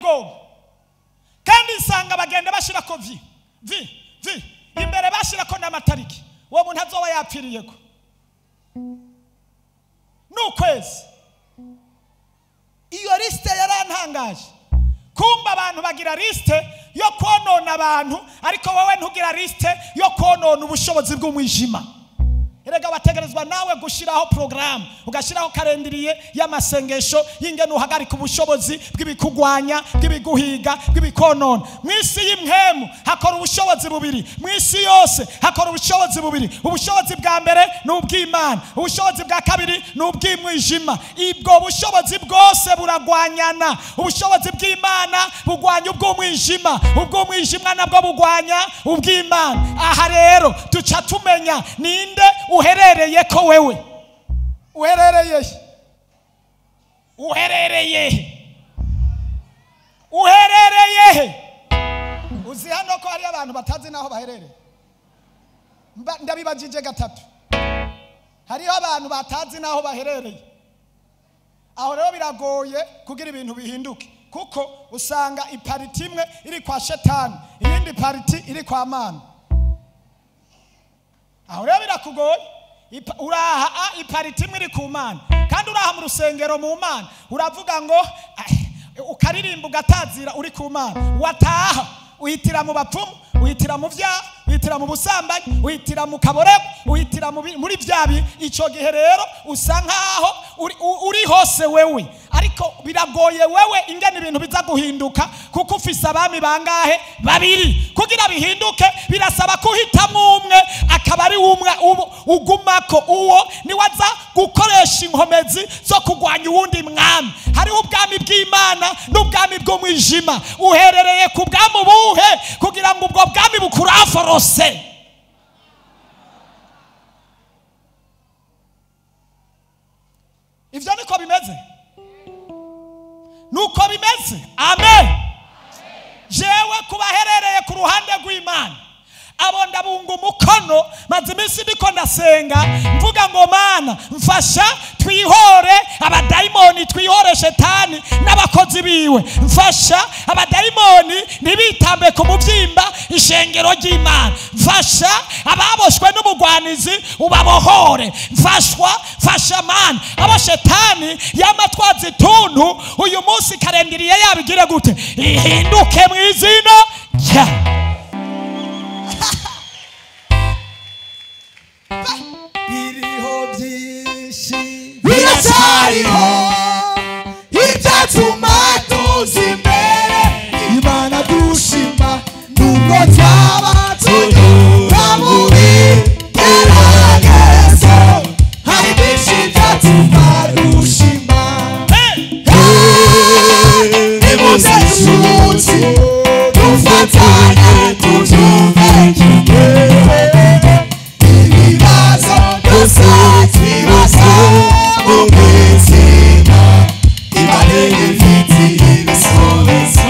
Ubwoba. Kandi nsanga bagenda bashirako vi vi vi imbere, bashirako n'amatariki uwo muntu azoba yapfiriyeko n'ukwezi. Iyo liste yarantangaje. Kumba abantu bagira liste yo konona abantu, ariko wowe ntugira liste yo konona ubushobozi bw'umwijima. Erega wategerezwa nawe gushiraho programme, ugashiraho calendrier y'amasengesho y'ingene uhagarika ubushobozi bw'ibikugwanya, bw'ibiguhiga, bw'ibikonona. Mw'isi y'impwemu hakora ubushobozi bubiri, mw'isi yose hakora ubushobozi bubiri. Ubushobozi bwa mbere ni ubw'Imana, ubushobozi bwa kabiri ni ubw'umwijima. Ibwo bushobozi bwose buragwanyana. Ubushobozi bw'Imana bugwanya ubw'umwijima, ubw'umwijima nabwo bugwanya ubw'Imana. Aha rero tuca tumenya ninde uherereye ko wewe uherereye he? Uherereye he? Uherereye he? Uzi hano ko hari abantu batazi naho baherereye. Ndabibajije gatatu. Hariho abantu batazi naho baherereye. Aho rero biragoye kugira ibintu bihinduke, kuko usanga ipariti imwe iri kwa shetani, iyindi pariti iri kwa Mana. Aho rero birakugoye. Uraha ipariti imwe iri ku Mana, kandi uraha mu rusengero mu Mana, uravuga ngo ukaririmba ugatazira uri ku Mana, wataha uhitira mu bapfumu, uhitira mu vyaha, uhitira mu busambanyi, uhitira mu kaborego, uhitira muri vyabi. Ico gihe rero usa nkaho uri hose wewe, ariko biragoye wewe ingene ibintu biza guhinduka, kuko ufise abami bangahe? Babiri. Kugira bihinduke birasaba kuhitamwo umwe, akaba ari umwe ugumako. Uwo niwaza gukoresha inkomezi zo kugwanya uwundi mwami. Hariho ubwami bw'Imana n'ubwami bw'umwijima. Uherereye ku bwami ubuhe kugira ngo ubwo bwami bukuraforose? Ivyo niko bimeze, nuko bimeze. Amen. Jewe kubaherereye ku ruhande rw'Imana, abo ndabunga umukono. Maze iminsi ndiko ndasenga mvuga ngo Mana mfasha twihore abadayimoni, twihore shetani n'abakozi biwe. Mfasha abadayimoni ntibitambe ku muvyimba ishengero ry'Imana. Mfasha ababoshwe n'ubugwanizi ubabohore. Mfashwa, mfasha Mana abo shetani yamatwaza ituntu, uyu munsi karendiriye yabigire gute ihinduke mu izina rya. Biriho byinshi biracyariho ibyatuma tuza imbere Imana dushima, nubwo twaba tunyura mu bigeragezo, hari byinshi byatuma dushima. Nimuze nshuti dufatanye tubyumve kimwe, ibibazo byose twibaza mu mitima, Imana ibifitiye ibisubizo.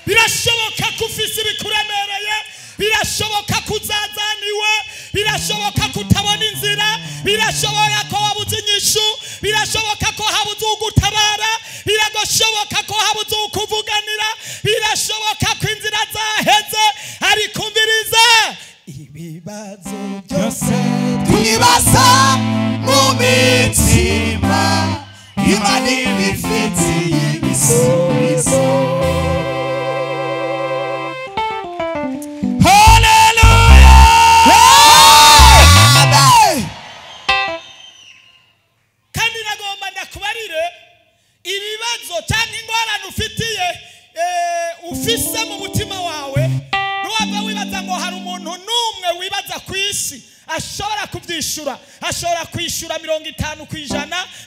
Birashoboka ko ufise ibikuremereye, birashoboka ko uzazaniwe, birashoboka ko utabona inzira, birashoboka ko wabuze inyishu, birashoboka ko habuze ugutabara, birashoboka ko habuze ukuvuganira, birashoboka ko inzira zaheze, ariko umviriza ibibazo byose twibaza mu mitima, Imana ibifitiye ibisubizo. Haleluya! Kandi nagomba ndakubarire ibibazo cyangwa ingorane ufitiye ufise mu mutima wawe. Ntiwave wibaza ngo hari umuntu n'umwe wibaza ku isi ashobora kubyishura. Ashobora kwishura 50%,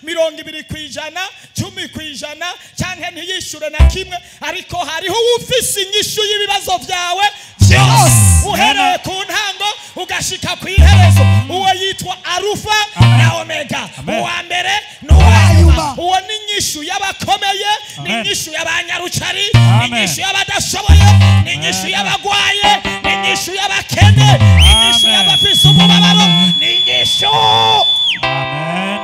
20%, 10%, cyangwa ntiyishure na kimwe, ariko hariho ufise inyishu y'ibibazo byawe byose, uhereye ku ntango ugashika ku iherezo. Uwo yitwa Arufa na Omega, uwa mbere n'uwa nyuma. Uwo ni inyishu y'abakomeye, ni inyishu y'abanyarucari, ni inyishu y'abadashoboye, ni inyishu y'abagwaye, ni inyishu y'abakene, ni inyishu y'abafise umubabaro, ni inyishu. Amen.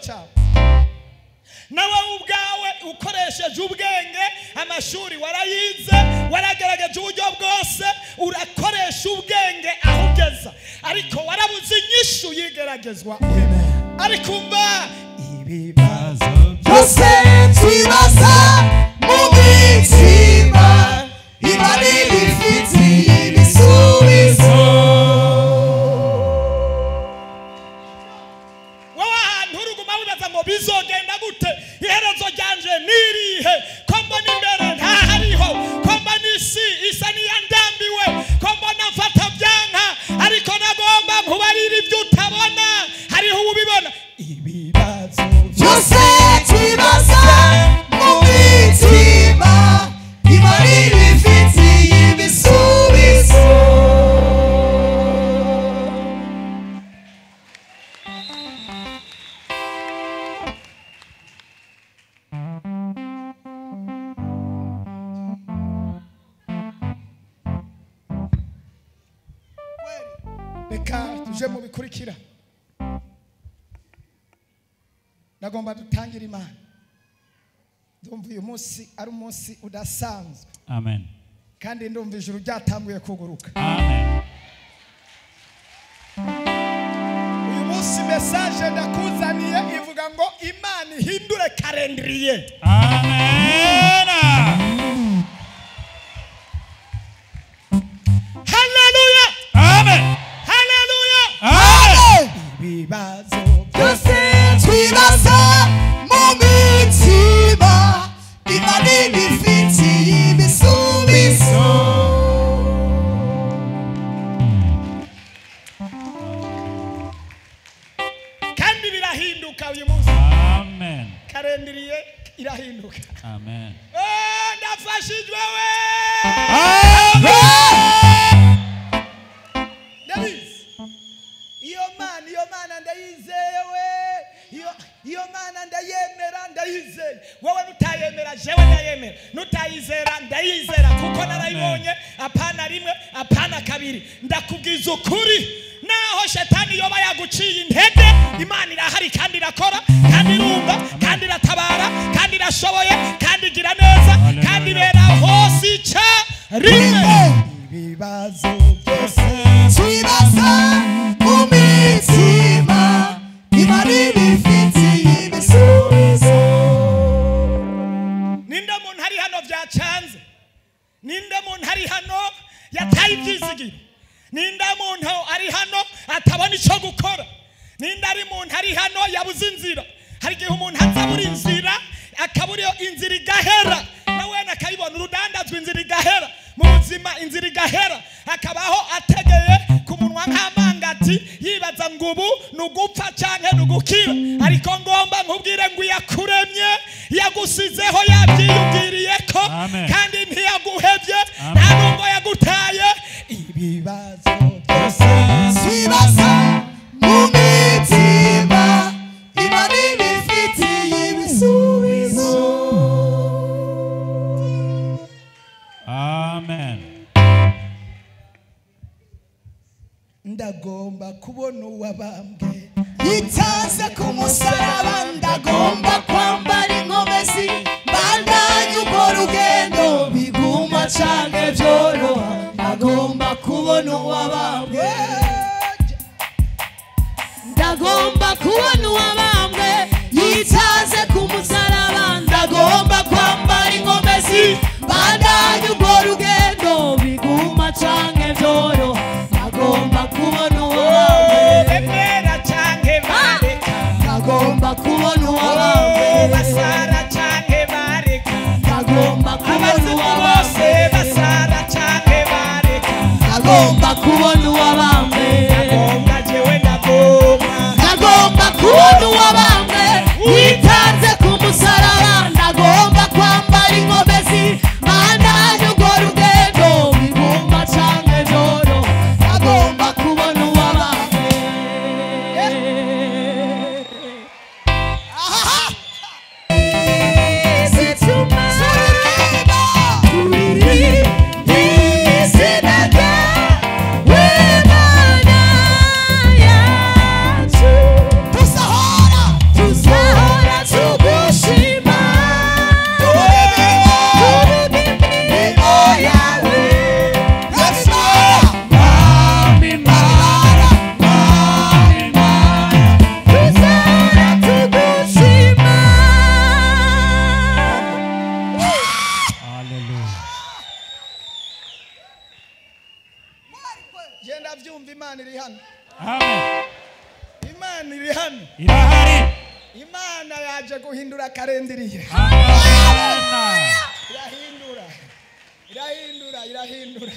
cyawe. Nawe ubwawe ukoresheje ubwenge, amashuri warayize, waragerageje uburyo bwose, urakoresha ubwenge aho ugeza, ariko warabuze inyishu yigeragezwa. Ariko umva ibibazo byose twibaza mu mitima, Imana ibifitiye ibisubizo. Wowe ahantu uruguma wibaza ngo bizogenda gute, iherezo ryanje nirihe, ko mbona imbere ntahariho, ko mbona isi isa n'iyandambiwe, ko mbona mfata byanka, ariko nagomba nkubarira ibyo utabona, hariho ubibona. Ibibazo byose twibaza mu mitima, Imana ibifitiye ibisubizo. Reka tuje mu bikurikira. Nagomba dutangira Imana. Ndumva uyu munsi ari umunsi udasanzwe. Amen. Kandi ndumva ijuru ryatanguye kuguruka. Amen. Uyu munsi message ndakuzaniye ivuga ngo Imana ihindure calendrier. Amen. Hallelujah. Amen. Hallelujah. Amen. Ibibazo byose twibaza mu mitima, Imana ibifitiye ibisubizo. Kandi birahinduka uyu munsi. Amen. Calendrier irahinduka. Amen. Ndafashijwe we. Amen. Ndabizi. Iyo Mana ndayizeye we. Iyo Mana ndayemera, ndayizeye. Wowe nutayemera, jewe ndayemera. Nutayizera, ndayizera, kuko narayibonye apana rimwe, apana kabiri. Ndakubwiza ukuri, naho shetani yoba yaguciye intege, Imana irahari kandi irakora, kandi irumva, kandi iratabara, kandi irashoboye, kandi igira neza, kandi ibera hose icyarimwe. Ibibazo byose twibaza mu mitima, Imana ibifitiye ibisubizo. Ninde muntu ari hano byacanze? Ninde muntu ari hano yataye ibyizigiro? Ninde muntu ari hano atabona icyo gukora? Ninde ari muntu ari hano yabuze inzira? Hari igihe umuntu azabura inzira, akabura inzira igahera, nawe akayibona urudandazwa inzira igahera, mu buzima inzira igahera, akabaho ategeye ku munwa nk'amangati, yibaza ngo ubu ni ugupfa canke ni ugukira. Ariko ngomba nkubwire ngo iyakuremye yagusizeho, yabyiyubwiriye ko, kandi ntiyaguhevye, nta nubwo yagutaye. Ibibazo byose twibaza mu mitima, Imana ibifitiye ibisubizo. Amen. Ndagomba kubona uwabambwe yitanze ku musaraba, ndagomba kwambara inkomezi, mbandanye urwo rugendo, biguma canke vyoroha, ndagomba kubona uwabambwe. Ndagomba kubona uwabambwe yitanze ku musaraba, ndagomba kwambara inkomezi, mbandanye urwo rugendo, biguma canke vyoroha, ndagomba kubona uwabambwe. Bemera canke bareka, ndagomba kubona uwabambwe. Basara canke bareka, ndagomba kubona abazimu bose uwabambwe. basara canke bareka, ndagomba kubona uwabambwe. Ndagomba jewe, ndagomba, ndagomba kubona uwabambwe yitanze ku musaraba, ndagomba kwambara inkomezi, mbandanye urwo rugendo, biguma canke vyoroha, ndagomba kubona uwabambwe. Imana iri hano. Amen. Imana iri hano. Irahari. Imana yaje guhindura karendiriye. Amen. Irahindura. Irahindura, irahindura.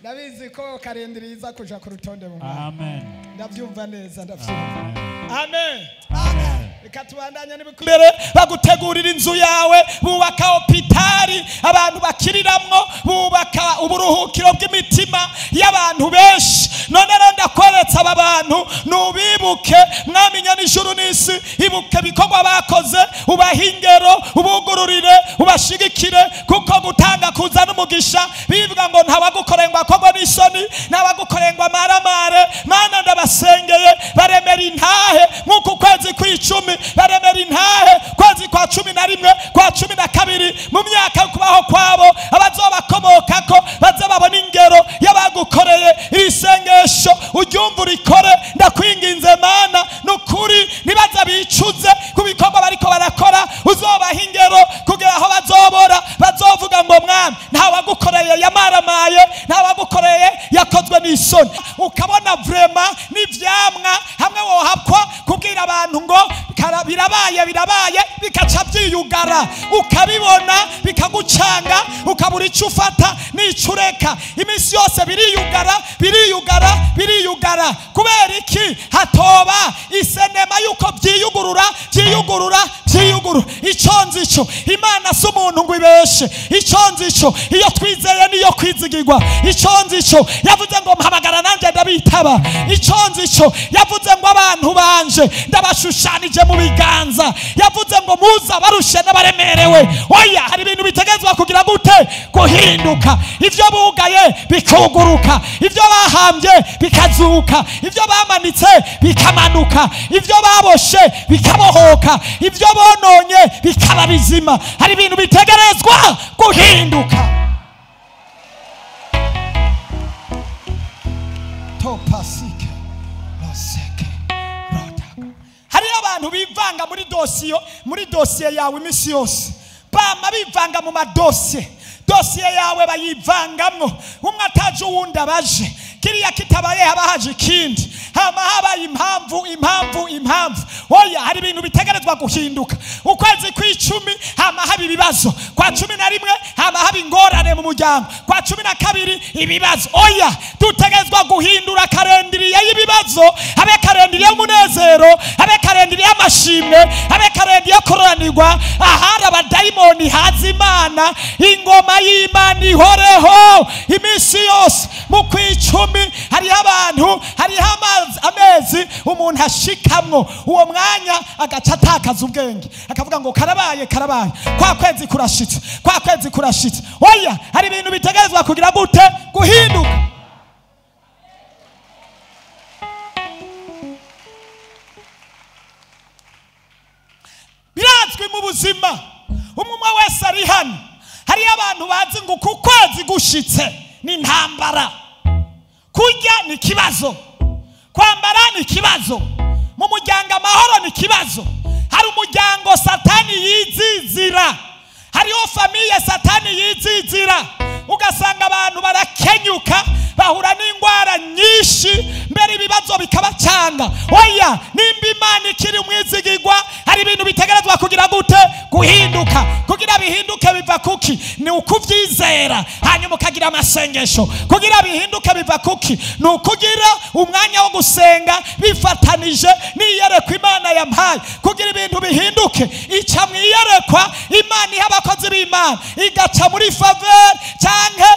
Ndabizi ko karendiriye iza kuja ku rutonde mu mwaka. Amen. Ndabyumva neza, ndabyumva. Amen. Amen. Reka tubandanye n'ibikomere. Bagutegurira inzu yawe, bubaka hopitali abantu bakiriramwo, bubaka uburuhukiro bw'imitima y'abantu benshi. None rero ndakweretse aba bantu, nubibuke mwamenya n'ijuru n'isi, ibuke ibikorwa bakoze, ubahe ingero, ubugururire, ubashigikire, kuko gutanga kuzana umugisha. Bivuga ngo ntawagukoreye ngo akorwe n'isoni, ntawagukoreye ngo amaramare. Mana ndabasengeye, baremera intahe nk'uku kwezi kw'icumi, baremera intahe kwezi kwa 11 kwa 12, mu myaka yo kubaho kwabo abazobakomokako baze babona ingero y'abagukoreye. Iri sengesho uryumve urikore, ndakwinginze Mana, nukuri ntibaze bicuze ku bikorwa bariko barakora, uzobaha ingero kugira aho bazobora bazovuga ngo mwami ntawagukoreye yamaramaye, ntawagukoreye yakozwe n'isoni. Ukabona vrema n'ivyamwa hamwe wohakwa kubwira abantu ngo birabaye birabaye, bikaca byiyugara, ukabibona bikagucanga, ukabura icyo ufata n'icyo ureka. Iminsi yose biriyugara biriyugara biriyugara. Kubera iki? Hatoba isenema yuko byiyugurura byiyugurura byiyugurura. Icyo nzi cyo, Imana si umuntu ngo ibeshe. Icyo nzi cyo, iyo twizeye niyo kwizigirwa. Icyo nzi cyo, yavuze ngo mpamagara nanjye ndabitaba. Icyo nzi cyo, yavuze ngo abantu banje ndabashushanije mu biganza. Yavuze ngo muza barushe n'abaremerewe. Oya, hari ibintu bitegezwa kugira gute? Guhinduka. Ivyo bugaye bikuguruka, ivyo bahambye bikazuka, ivyo bamanitse bikamanuka, ivyo baboshe bikabohoka, ivyo bononye bikaba bizima. Hari ibintu bitegerezwa guhinduka. Topasike noseke rotaka. Hariyo abantu bivanga muri dosiyo, muri dosiye yawe iminsi yose. Bama bivanga mu madosiye. Dosiye yawe bayivangamwo, umwe ataje uwundi abaje. Kiriya kitabaye haba haje ikindi, hama habaye impamvu impamvu impamvu. Oya, hari ibintu bitegerezwa guhinduka. Ukwezi kw'icumi hama haba ibibazo, kwa 11 hama haba ingorane mu muryango, kwa 12 ibibazo. Oya, dutegerezwa guhindura karendiriye y'ibibazo, habe karendiriye y'umunezero, habe karendiriye y'amashimwe, habe karendiriye yo kuroranirwa. Ahari abadayimoni haza Imana, ingoma y'Imana ihoreho iminsi yose. Mu kw'icumi hariho abantu, hariho amezi umuntu ashikamwo, uwo mwanya agaca atakaza ubwenge, akavuga ngo karabaye karabaye, kwa kwezi kurashitse, kwa kwezi kurashitse. Oya, hari ibintu bitegerezwa kugira gute? Guhinduka. Birazwi mu buzima, umwe wese ari hano, hariyo abantu bazi ngo ku kwezi gushitse ni intambara. Kurya ni kibazo, kwambara ni kibazo, mu muryango amahoro ni kibazo. Hari umuryango satani yizizira, hariho famiye satani yizizira, ugasanga abantu barakenyuka, bahura n'ingwara nyinshi, mbere ibibazo bikabacanga. Oya, nimba Imana ikiri umwizigirwa, hari ibintu bitegerezwa kugira gute? Guhinduka. Kugira bihinduke biva kuki? Ni ukuvyizera, hanyuma ukagira amasengesho. Kugira bihinduke biva kuki? Ni ukugira umwanya wo gusenga bifatanije n'iyerekwa Imana yampaye. Kugira ibintu bihinduke, ica mu iyerekwa Imana iha abakozi b'Imana, igaca muri faveur canke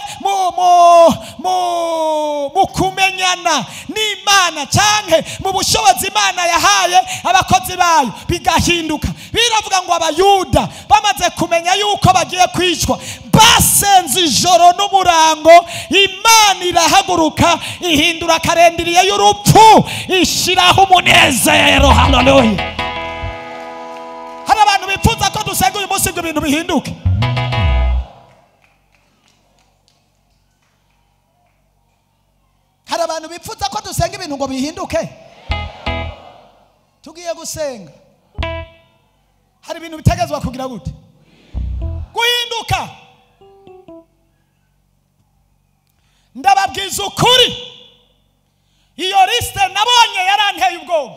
mu kumenyana n'Imana, canke mu bushobozi Imana yahaye abakozi bayo, bigahinduka. Biravuga ngo abayuda bamaze kumenya yuko bagiye kwicwa, basenze ijoro n'umurango, Imana irahaguruka ihindura karendiriye y'urupfu, ishiraho umunezero. Haleluya. Hari abantu bifuza ko dusenga uyu munsi ngo ibintu bihinduke. Hari abantu bifuza ko dusenga ibintu ngo bihinduke. Tugiye gusenga, hari ibintu bitegezwa kugira gute? Guhinduka. Ndababwiza ukuri, Iyo liste nabonye yaranteye ubwoba,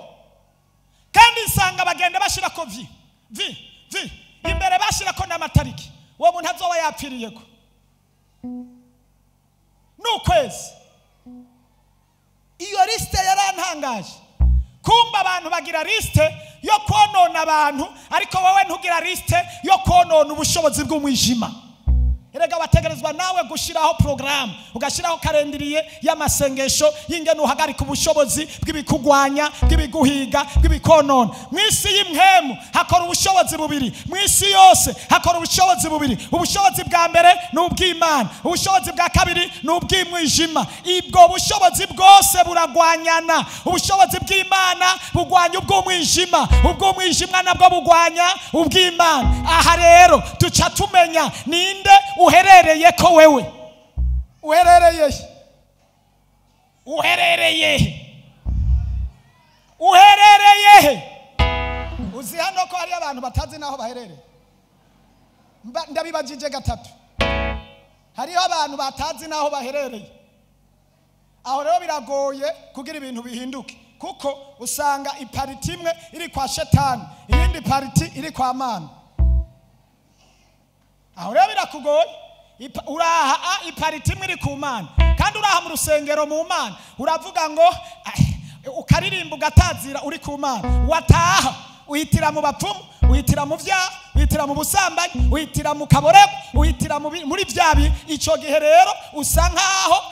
kandi nsanga bagenda bashirako vi vi vi imbere, bashirako n'amatariki uwo muntu azoba yapfiriyeko n'ukwezi. Iyo liste yarantangaje. Kumba abantu bagira liste yo konona abantu, ariko wowe ntugira liste yo konona ubushobozi bw'umwijima. Erega wategerezwa nawe gushiraho programme, ugashiraho calendrier y'amasengesho y'ingene uhagarika ubushobozi bw'ibikugwanya, bw'ibiguhiga, bw'ibikonona. Mw'isi y'imhemu hakora ubushobozi bubiri, mw'isi yose hakora ubushobozi bubiri. Ubushobozi bwa mbere ni ubw'Imana, ubushobozi bwa kabiri ni ubw'imwijima. Ibwo bushobozi bwose buragwanyana. Ubushobozi bw'Imana bugwanya ubw'umwijima, ubw'umwijima nabwo bugwanya ubw'Imana. Aha rero tuca tumenya ninde uherereye ko wewe uherereye, uherereye, uherereye. Uzi hano ko hari abantu batazi naho baherereye. Ndabibajije gatatu, hariho abantu batazi naho baherereye. Aho rero biragoye kugira ibintu bihinduke, kuko usanga ipariti imwe iri kwa shetani, iyindi pariti iri kwa mana. Aho rero birakugoye. Uraha ipariti imwe iri ku mana, kandi uraha mu rusengero mu mana, uravuga ngo ukaririmba ugatazira uri ku mana, wataha uhitira mu bapfumu, uhitira mu vyaha, uhitira mu busambanyi, uhitira mu kaborego, uhitira muri vyabi. Ico gihe rero usa nkaho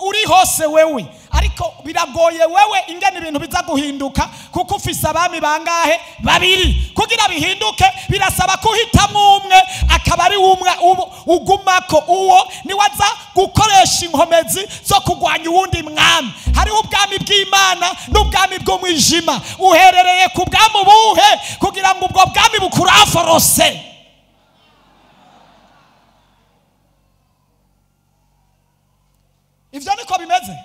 uri hose wewe, ariko biragoye wewe ingene ibintu biza guhinduka, kuko ufise abami bangahe? Babiri. Kugira bihinduke birasaba kuhitamwo umwe, akaba ari umwe ugumako, uwo niwaza gukoresha inkomezi zo kugwanya uwundi mwami. Hariho ubwami bw'Imana n'ubwami bw'umwijima. Uherereye ku bwami ubuhe kugira ngo ubwo bwami bukuraforose? Ivyo niko bimeze,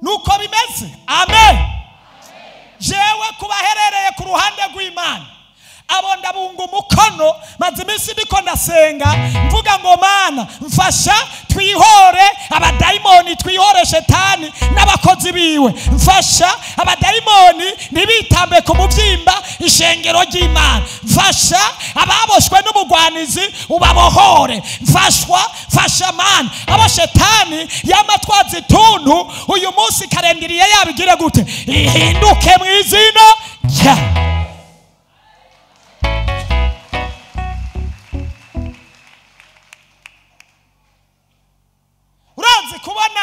nuko bimeze. Amen. Jewe kubaherereye ku ruhande rw'Imana, abo ndabunga umukono, maze iminsi ndiko ndasenga mvuga ngo Mana mfasha twihore abadayimoni, twihore shetani n'abakozi biwe. Mfasha abadayimoni ntibitambe ku muvyimba ishengero ry'Imana. Mfasha ababoshwe n'ubugwanizi ubabohore. Mfashwa, mfasha Mana abo shetani yamatwaza ituntu, uyu munsi karendiriye yabigire gute ihinduke mu izina rya. Urazi kubona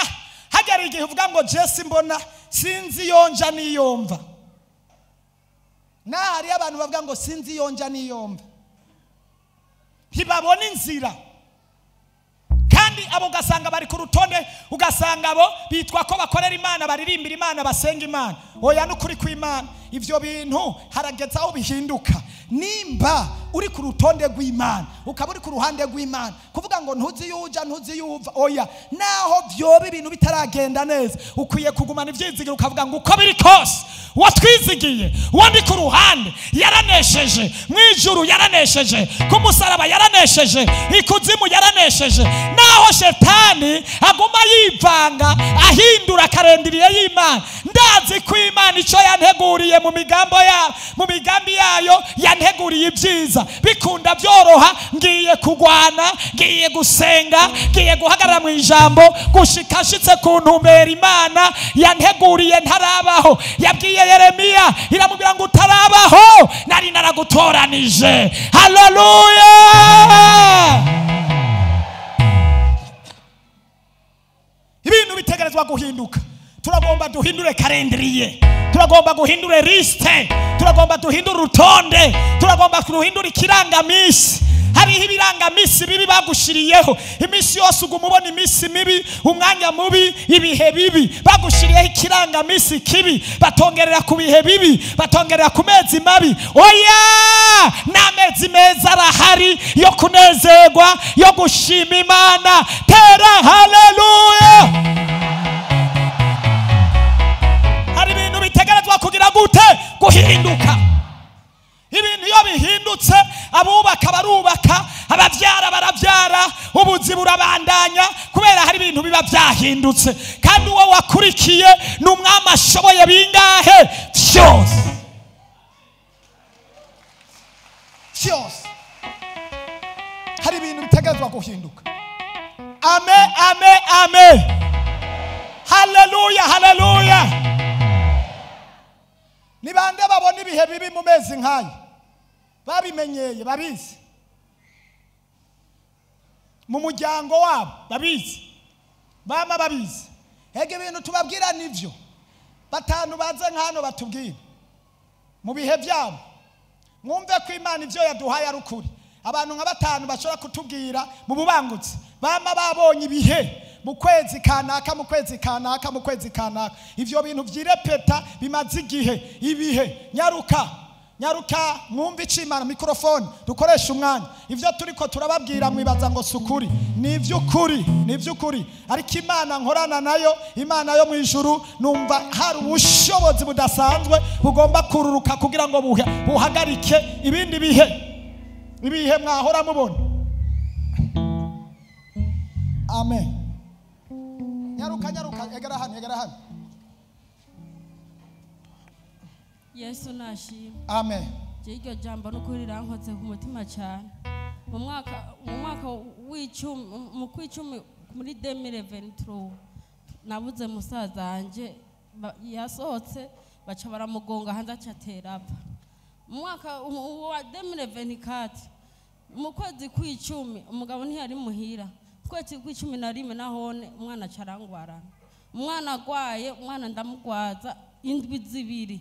hagera igihe uvuga ngo Jesse mbona sinzi yonja niyomva. Na hari abantu bavuga ngo sinzi yonja niyomva, ntibabona inzira. Kandi abo ugasanga bari ku rutonde, ugasanga abo bitwa ko bakorera Imana, baririmbira Imana, basenga Imana. Oya, n'ukuri kw'Imana ivyo bintu harageze aho bihinduka. Nimba uri ku rutonde rw'Imana, ukaba uri ku ruhande rw'Imana, kuvuga ngo ntuzi yuja ntuzi yuva, oya, naho vyoba ibintu bitaragenda neza, ukwiye kugumana ivyizigiro ukavuga ngo uko biri kose uwatwizigiye, uwo ndi ku ruhande yaranesheje, mwijuru yaranesheje, ku musaraba yaranesheje, ikuzimu yaranesheje. Naho shetani aguma yivanga ahindura karendiriye y'Imana, ndazi ko Imana ico yanteguriye mu migambo ya mu migambi yayo yanteguriye ibyiza. Bikunda byoroha, ngiye kugwana, ngiye gusenga, ngiye guhagarara mu ijambo gushika nshitse ku ntumbero Imana yanteguriye ntarabaho. Yabwiye Yeremiya iramubwira ngo utarabaho nari naragutoranije. Haleluya. Ibintu bitegerezwa guhinduka. Turagomba duhindure calendrier, turagomba guhindure liste, turagomba duhindure urutonde, turagomba kuruhindura ikirangamisi. Hariho ibirangamisi bibi bagushiriyeho. Iminsi yose uguma ubona iminsi mibi, umwanya mubi, ibihe bibi. Bagushiriyeho ikirangamisi kibi, batongerera ku bihe bibi, batongerera ku mezi mabi. Oya, n'amezi meza arahari yo kunezerwa, yo gushima Imana. Tera haleluya. Hari ibintu bitegerezwa kugira gute? Guhinduka. Ibintu iyo bihindutse, abubaka barubaka, abavyara baravyara, Ubuzi burabandanya kubera hari ibintu biba byahindutse. Kandi uwo wakurikiye ni umwami ashoboye bingahe? Byose. Byose. Hari ibintu bitegerezwa guhinduka. Amen, amen, amen. Haleluya, haleluya. Ni bande babona ibihe bibi mu mezi nk'aya? Babimenyeye, babizi. Mu muryango wabo babizi. Bama babizi. Ege ibintu tubabwira nivyo. Batanu baze nk'hano batubwira. Mu bihe byabo. Mwumve ko Imana ivyo yaduhaye ari ukuri. Abantu nka batanu bashobora kutubwira mu bubangutse. Bama babonye ibihe mu kwezi kanaka, mu kwezi kanaka, mu kwezi kanaka. Ivyo bintu vyirepeta bimaze igihe, ibihe. Nyaruka, nyaruka, mwumve icimana microphone dukoresha umwanya. Ivyo turiko turababwira mwibaza ngo sukuri. Ni ivy'ukuri, ni ivy'ukuri. Ariko Imana nkorana nayo, Imana yo mwijuru, numva hari ubushobozi budasanzwe bugomba kururuka kugira ngo buhagarike ibindi bihe. Ibihe mwahora mubona. Amen. Nyaruka, nyaruka, egera hano, egera hano. Yesu nashimwe. Amen. Iryo jambo n'ukuri rirankoze ku mutima cyane. Mu mwaka w'icumi, mu kw'icumi muri 2023 nabuze musaza wanje, yasohotse baca baramugonga hanze aca atera apfa. Mu mwaka wa 2024 mu kwezi kw'icumi umugabo ntiyari muhira. Mu kwezi kw'icumi na rimwe nahone umwana aca arangwarana. Umwana agwaye, umwana ndamugwaza indwi zibiri.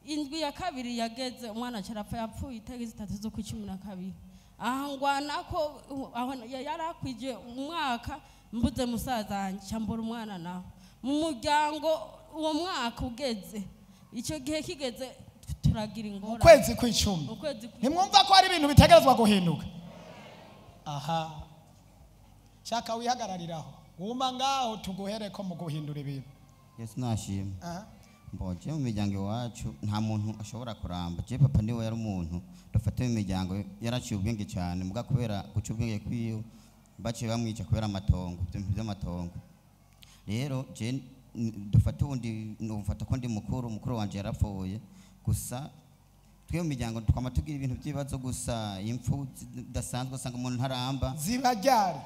Indwi ya kabiri yageze umwana aca arapfa, yapfuye itariki 3 z'ukwa 12. Aha ngwana ko aho yarakwije umwaka mbuze musaza wanje, mbura umwana naho. Mu muryango uwo mwaka ugeze, icyo gihe kigeze turagira ingorane. Ukwezi kw'icumi. Nimwumva ko hari ibintu bitegerezwa guhinduka. Aha. Shaka wihagarariraho. Wuma ngaho tuguhereko mu guhindura ibintu. Yesu nashimwe. Aha. Mboje mu miryango iwacu nta muntu ashobora kuramba. Je papa niwe yari umuntu dufate mu miryango yaraciye ubwenge cyane, muga kubera guca ubwenge kwiyo baciye bamwica kubera amatongo, ibintu by'amatongo. Rero je dufate ubundi nufata ko ndi mukuru, mukuru wanje yarapfuye. Gusa twe mu miryango twama tugira ibintu by'ibibazo gusa, impfu zidasanzwe usanga umuntu ntaramba. Ziba ryari?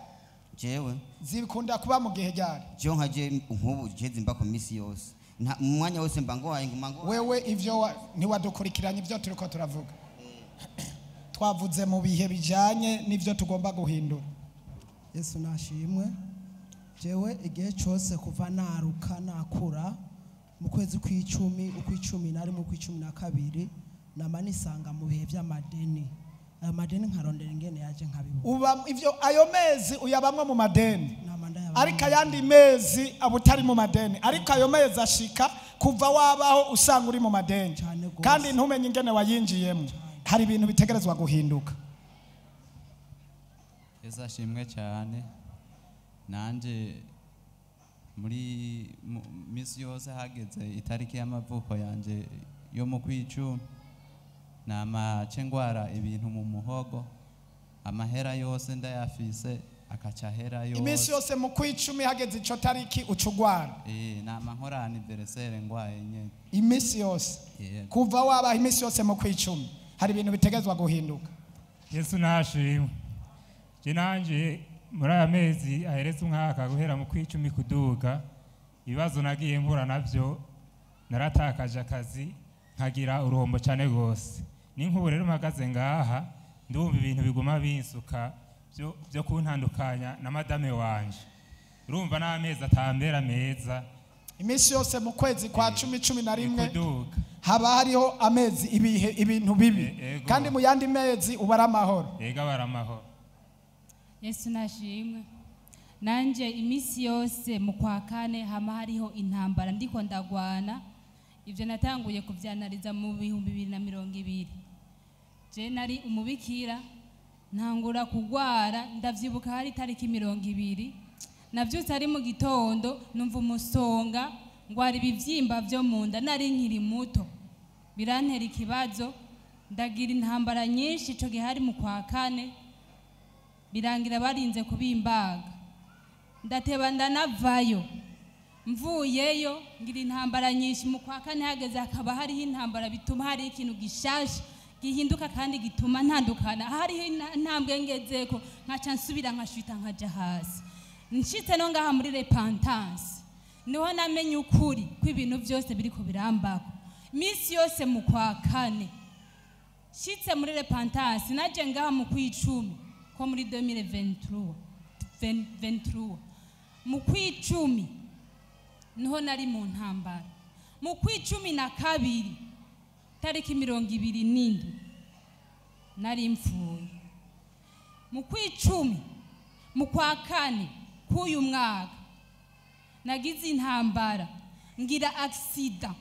Jewe zikunda kuba mu gihe ryari? Je nkaje nkubu je zimba ku misi yose. Mu mwanya wose mba ngwaye nguma ngo wewe ivyo ntiwadukurikiranye ibyo turiko turavuga. Twavuze mu bihe bijanye n'ivyo tugomba guhindura. Yesu nashimwe. Jewe igihe cyose kuva naruka nakura mu kwezi kw'icumi, ukw'icumi na rimwe, ukw'icumi na kabiri nama nisanga mu bihe by'amadeni. Ayo madeni nkarondera ingene yaje nkabibona. Uba ivyo ayo mezi uyabamwe mu madeni. Ariko ayandi mezi abutari mu madeni. Ariko ayo mezi ashika kuva wabaho usanga uri mu madeni. Kandi ntumenye ingene wayinjiyemo. Hari ibintu bitegerezwa guhinduka. Yesu ashimwe cyane. Nanje muri misi yose hageze itariki y'amavuko yanje yo mu kw'icumi, namace ngwara ibintu mu muhogo, amahera yose ndayafise akaca ahera yose. Iminsi yose mu kw'icumi hageze ico tariki ucugwara. Nama nkora anniversaire ngwaye nyene. Iminsi yose. Kuva wabaho iminsi yose mu kw'icumi hari ibintu bitegezwa guhinduka. Yesu nashimwe. Je nanje muri aya mezi ahereza umwaka guhera mu kw'icumi kuduga, ibibazo nagiye mpura navyo, naratakaje akazi nkagira uruhombo cyane gose. N'inkubu rero mpagaze ngaha ndumva ibintu biguma binsuka byo kuntandukanya na madame wanje. Urumva n'amezi atambera meza. Iminsi yose mu kwezi kwa 10, 11 haba hariho amezi ibihe ibintu bibi. Kandi mu yandi mezi ubara amahoro. Ega bara amahoro. Yesu nashimwe. Nanje iminsi yose mu kwa kane hama hariho intambara ndiko ndagwana. Ivyo natanguye kuvyanariza mu 2020. Je nari umubikira ntangura kugwara, ndavyibuka hari tariki 20. Navyutse ari mu gitondo numva umusonga, ngwara ibivyimba vyo munda, nari nkiri muto. Birantera ikibazo, ndagira intambara nyinshi ico gihe hari mu kwa kane. Birangira barinze kubimbaga, ndateba ndanavayo. Mvuyeyo ngira intambara nyinshi. Mu kwa kane hageze hakaba hariho intambara, bituma hari ikintu gishasha gihinduka kandi gituma ntandukana. Hariho intambwe ngezeko nkaca nsubira nkashwita nkaja hasi. Nshitse no ngaha muri repentance niho namenye ukuri kw'ibintu byose biriko birambako misi yose mu kwa kane. Nshitse muri repentance, naje ngaha mu kwicumi ko muri 2023, 23 mu kwicumi niho nari mu ntambara. Mu kwicumi na kabiri tariki 27 nari mfuye. Mu kwicumi, mu kwa kane k'uyu mwaka nagize intambara, ngira accident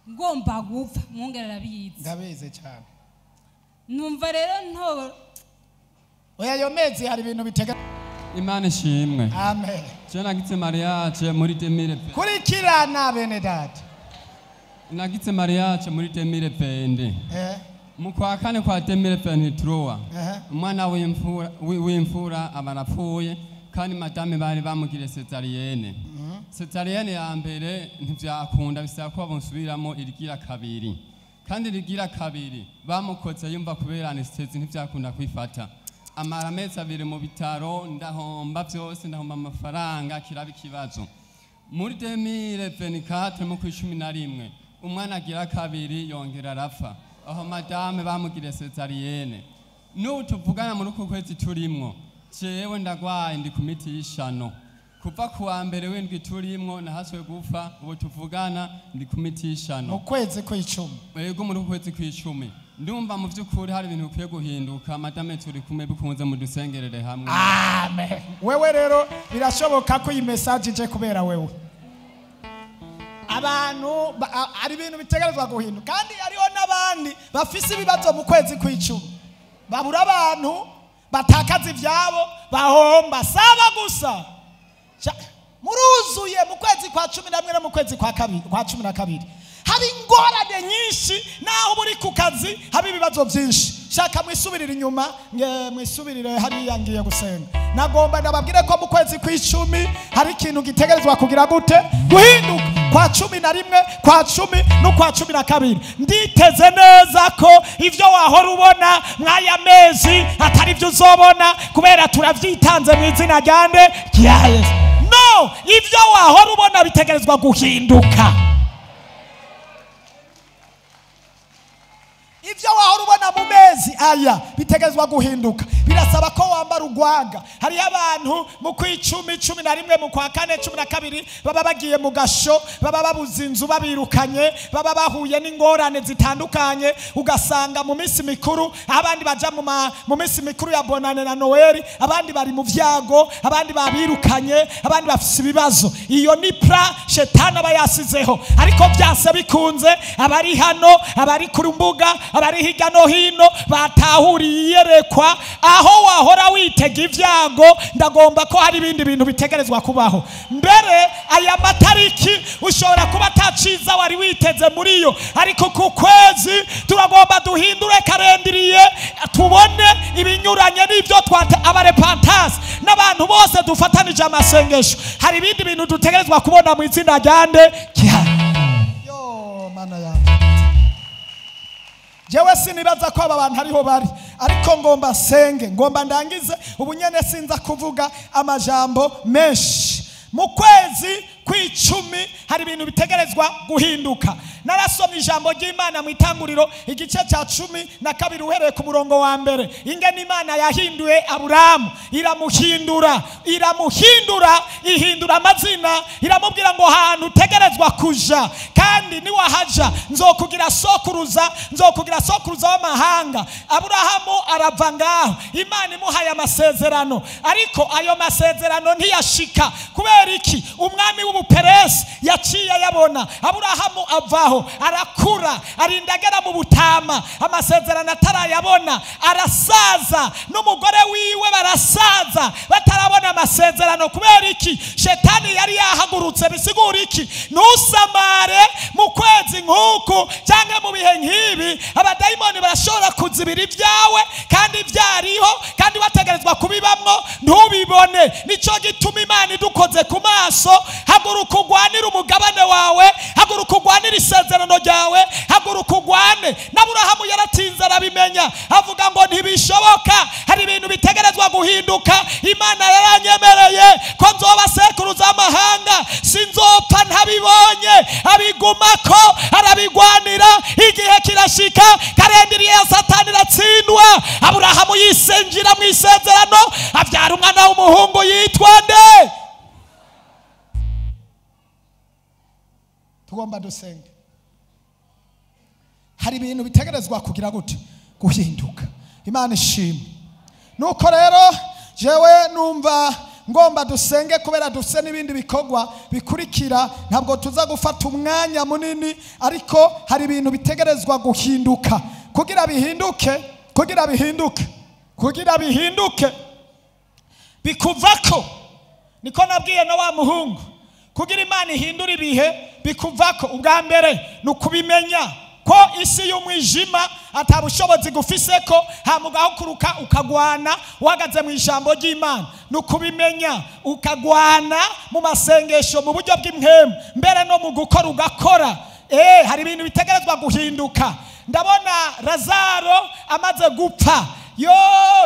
ngomba gupfa. Mwongera arabizi. Ndabizi cyane. Numva rero nto. Oya, ayo mezi hari ibintu bitega. Imana ishimwe. Amen. Je nagize mariage muri 2000. Kurikirana bene data. Nagize mariage muri 2020. Mu kwa kane kwa 2023 umwana w'imfura aba arapfuye, kandi madame bari bamugire césarienne. Césarienne ya mbere ntivyakunda, bisaba ko bamusubiramo irigira kabiri, kandi irigira kabiri bamukoze yumva kubera anesthésie ntivyakunda kwifata. Amara amezi 2 mu bitaro, ndahomba vyose, ndahomba amafaranga, kiraba ikibazo. Muri 2024 mu kwicumi na rimwe umwana agira kabiri yongera arapfa, aho madame bamugire césarienne. N'ubu tuvugana muri uku kwezi turimwo, jewe ndagwaye, ndi ku miti y'ishano. Kuva ku wa mbere w'indwi turimwo nahaswe gupfa, ubu tuvugana ndi ku miti y'ishano. Mu kwezi kw'icumi. Yego, muri uku kwezi kw'icumi. Ndumva mu vy'ukuri hari ibintu bikwiye guhinduka. Madame turi kumwe, bikunze mudusengerere hamwe. Amen. Wewe rero birashoboka ko iyi message ije kubera wewe. Abantu hari ibintu bitegerezwa guhinduka, kandi hariho n'abandi bafise ibibazo mu kwezi kw'icumi, babura abantu, batakaza ivyabo, bahomba. Saba gusa muruzuye mu kwezi kwa 11 no mu kwezi kwa kabiri, kwa 12 hari ingorane nyinshi. Naho buri ku kazi haba ibibazo byinshi. Shaka mwisubirire inyuma, nge mwisubirire hariya, ngiye gusenga. Nagomba ndababwire ko mu kwezi kw'icumi hari ikintu gitegerezwa kugira gute? Guhinduka. Kwa 11, kwa 10 no kwa 12, nditeze neza ko ivyo wahora ubona mw'aya mezi atari byo uzobona, kubera turavyitanze mu izina ryande? Rya Yesu. No ivyo wahora ubona bitegerezwa guhinduka. Ibyo wahora ubona mu mezi aya bitegerezwa guhinduka. Birasaba ko wambara urwaga. Hariyo abantu mu kw'icumi, 11, mu kwa kane, 12 baba bagiye mu gasho, baba babuze inzu, babirukanye, baba bahuye n'ingorane zitandukanye. Ugasanga mu minsi mikuru abandi baja mu minsi mikuru ya Bonane na Noeli, abandi bari mu vyago, abandi babirukanye, abandi bafise ibibazo. Iyo ni plan shetani aba yasizeho, ariko byase bikunze abari hano, abari ku mbuga, abari hirya no hino batahuriye iyerekwa. Aho wahora witega ibyago, ndagomba ko hari ibindi bintu bitegerezwa kubaho. Mbere aya matariki ushobora kuba ataciza wari witeze muri yo, ariko ku kwezi turagomba duhindure calendrier, tubone ibinyuranye n'ibyo twate. Abarepantasi n'abantu bose dufatanije amasengesho, hari ibindi bintu dutegerezwa kubona mu izina ryande? Yo mana yanjye, jewe sinibaza ko aba bantu ariho bari, ariko ngomba senge, ngomba ndangize ubu nyene, sinza kuvuga amajambo menshi. Mu kwezi kw'icumi hari ibintu bitegerezwa guhinduka. Narasomye ijambo ry'Imana mu Itanguriro igice cya 12 uhereye ku murongo wa mbere, ingene Imana yahinduye Aburamu, iramuhindura, iramuhindura, ihindura amazina, iramubwira ngo hantu utegerezwa kuja, kandi niwahaja nzokugira sokuruza, nzokugira sokuruza w'amahanga. Aburahamu arava ngaho Imana imuhaye amasezerano, ariko ayo masezerano ntiyashika. Kubera iki? Umwami w'Ubuperesi yaciye ayabona. Aburahamu avaho, arakura, arinda agera mu butama, amasezerano atarayabona. Arasaza, n'umugore wiwe barasaza batarabona amasezerano. Kubera iki? Shetani yari yahagurutse. Bisigura iki? Ntusamare mu kwezi nk'uku cyangwa mu bihe nk'ibi, abadayimoni barashobora kuzibira ibyawe kandi byariho, kandi bategerezwa kubibamwo. ntibabibone. Nicyo gituma Imana idukoze ku maso. Haguruka ugwanire umugabane wawe, haguruka ugwanire isezerano ryawe, haguruka ugwane. N'Aburahamu yaratinze arabimenya, avuga ngo ntibishoboka, hari ibintu bitegerezwa guhinduka. Imana yaranyemereye ko nzoba sekuruza amahanga, sinzopfa ntabibonye. Abigumako, arabigwanira, igihe kirashika, karendiriye ya Satani iratsindwa. Aburahamu yisenjira mu isezerano, abyara umwana w'umuhungu yitwa nde? Tugomba dusenge. Hari ibintu bitegerezwa kugira gute? Guhinduka. Imana ishimwe. Nuko rero jewe numva ngomba dusenge, kubera duse n'ibindi bikorwa bikurikira, ntabwo tuza gufata umwanya munini, ariko hari ibintu bitegerezwa guhinduka. Kugira bihinduke, kugira bihinduke, kugira bihinduke bikuvako. Niko nabwiye na wa muhungu, kugira Imana ihindura ibihe bikuvako. Ubwa mbere ni ukubimenya ko isi y'umwijima atabushobozi gufise, ko hamugahukuruka ukagwana uhagaze mu ijambo ry'Imana. Ni ukubimenya ukagwana mu masengesho, mu buryo bw'impwemu, mbere no mu gukora ugakora. Hari ibintu bitegerezwa guhinduka. Ndabona Lazaro amaze gupfa, yo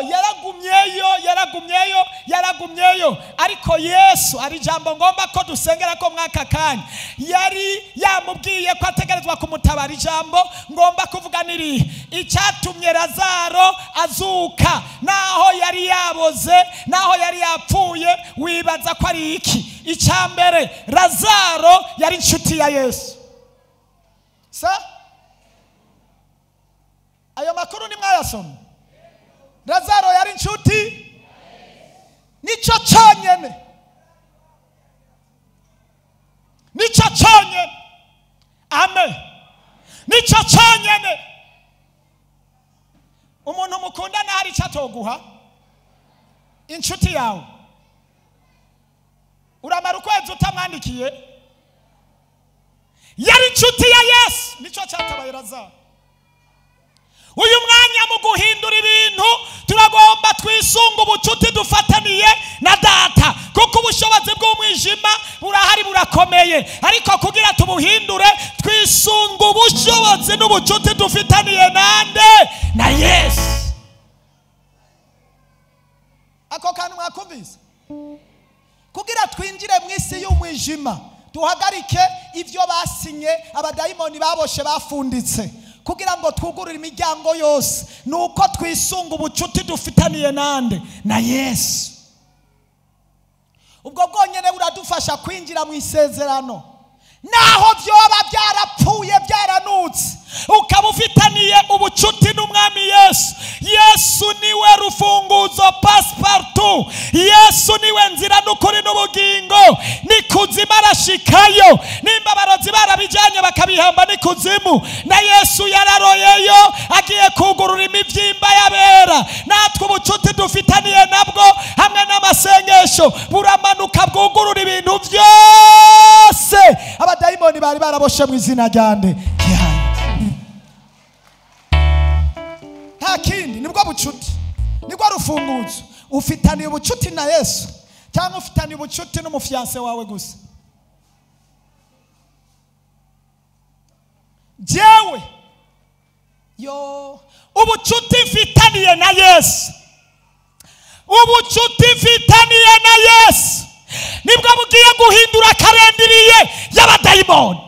yaragumyeyo, yaragumyeyo, yaragumyeyo, ariko Yesu ari jambo ngomba ko dusengera ko mwaka kanya yari yamubwiye ko ategerezwa kumutabara. Ijambo ngomba kuvuga niri icyatumye Lazaro azuka naho yari yaboze, naho yari yapfuye, wibaza ko ari iki? Icya mbere, Lazaro yari inshuti ya Yesu. Sa ayo makuru ni mwayasoma. Lazaro yari inshuti, nicyo cyonyene, nicyo cyonyene. Amen. Nicyo cyonyene. Umuntu mukundana hari icyo atoguha, inshuti yawe uramara ukwezi utamwandikiye. Yari inshuti ya Yesu, nicyo cyatabaye Lazaro. Uyu mwanya mu guhindura ibintu turagomba twisunga ubucuti dufataniye na Data, kuko ubushobozi bw'umwijima burahari, burakomeye, ariko kugira tubuhindure twisunga ubushobozi n'ubucuti dufitaniye nande? Na Yesu. Ako kantu mwakumvise? Kugira twinjire mu isi y'umwijima, duhagarike ivyo basinye abadayimoni baboshe bafunditse, kugira ngo twugurure imiryango yose, nuko twisunga ubucuti dufitaniye nande? Na Yesu. Ubwo bwonyene buradufasha kwinjira mu isezerano, naho vyoba byarapfuye byaranutse, ukaba ufitaniye ubucuti n'Umwami Yesu. Yesu niwe rufunguzo, passepartout. Yesu niwe nzira n'ukuri n'ubugingo. Nikuzimu arashikayo, nimba abarozi barabijanye bakabihamba nikuzimu, na Yesu yararoyeyo agiye kugurura imivyimba y'abera. Natwe ubucuti dufitaniye nabwo hamwe n'amasengesho buramanuka bwugurura ibintu byose abadayimoni bari baraboshe mu izina ryande. Nta kindi, nibwo bucuti, nibwo rufunguzo. Ufitaniye ubucuti na Yesu cyangwa ufitaniye ubucuti n'umufiyanse wawe gusa? Jewe yo ubucuti mfitaniye na Yesu, ubucuti mfitaniye na Yesu nibwo bugiye guhindura karendiriye y'abadayimoni.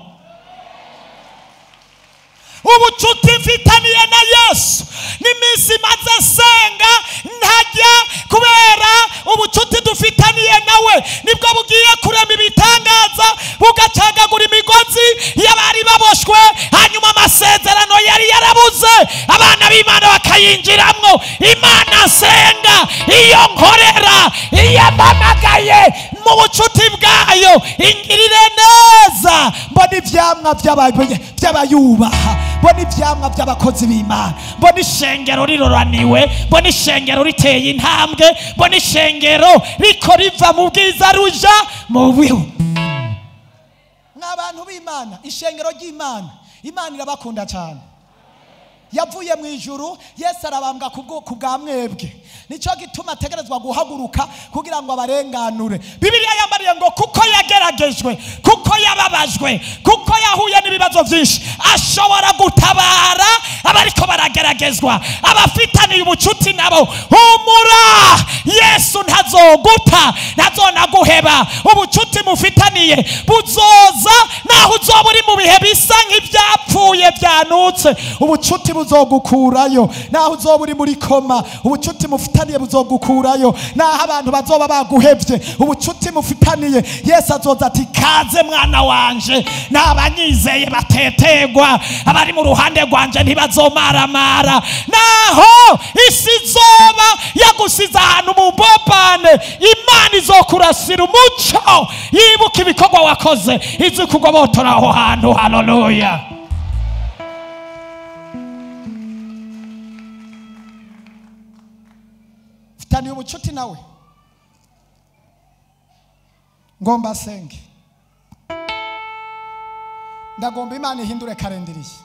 Ubucuti mfitaniye na Yesu n'iminsi maze senga ntajya, kubera ubucuti dufitaniye nawe nibwo bugiye kurema ibitangaza, bugacagagura imigozi y'abari baboshwe, hanyuma amasezerano yari yarabuze abana b'Imana bakayinjiramwo. Imana senga iyo nkorera, iyo mpamagaye mu bucuti bwayo ingirire neza, mbona ivyamwa by'abayubaha, mbona ivyamwa by'abakozi b'Imana, mbona ishengero riroraniwe, mbona ishengero riteye intambwe, mbona ishengero riko riva mu bwiza ruja mu bihu. N'abantu b'Imana, ishengero ry'Imana, Imana irabakunda cyane. Yavuye mu ijuru, Yesu arabambwa ku bwa mwebwe. Nicyo gituma ategerezwa guhaguruka kugira ngo abarenganure. Bibiliya yambariye ngo kuko yageragejwe, kuko yababajwe, kuko yahuye n'ibibazo byinshi, ashobora gutabara abariko barageragezwa, abafitaniye ubucuti nabo. Humura, Yesu ntazoguta, ntazonaguheba. Ubucuti mufitaniye buzoza naho uzoba uri mu bihe bisa nk'ibyapfuye byanutse. Ubucuti buzogukurayo naho uzoba uri muri koma. Ubucuti mufitaniye buzogukurayo naho abantu bazoba baguhevye. Ubucuti mufitaniye, Yesu azoza ati kaze mwana wanje, n'abanyizeye batetegwa, abari mu ruhande rwanje ntibazomaramara. Naho isi izoba yagusize ahantu mu mbobane, Imana izokurasira umuco, yibuka ibikorwa wakoze, izi kugobotora aho hantu. Haleluya. Fitaniye ubucuti nawe. Ngomba senge, ndagomba Imana ihindure karendiriye.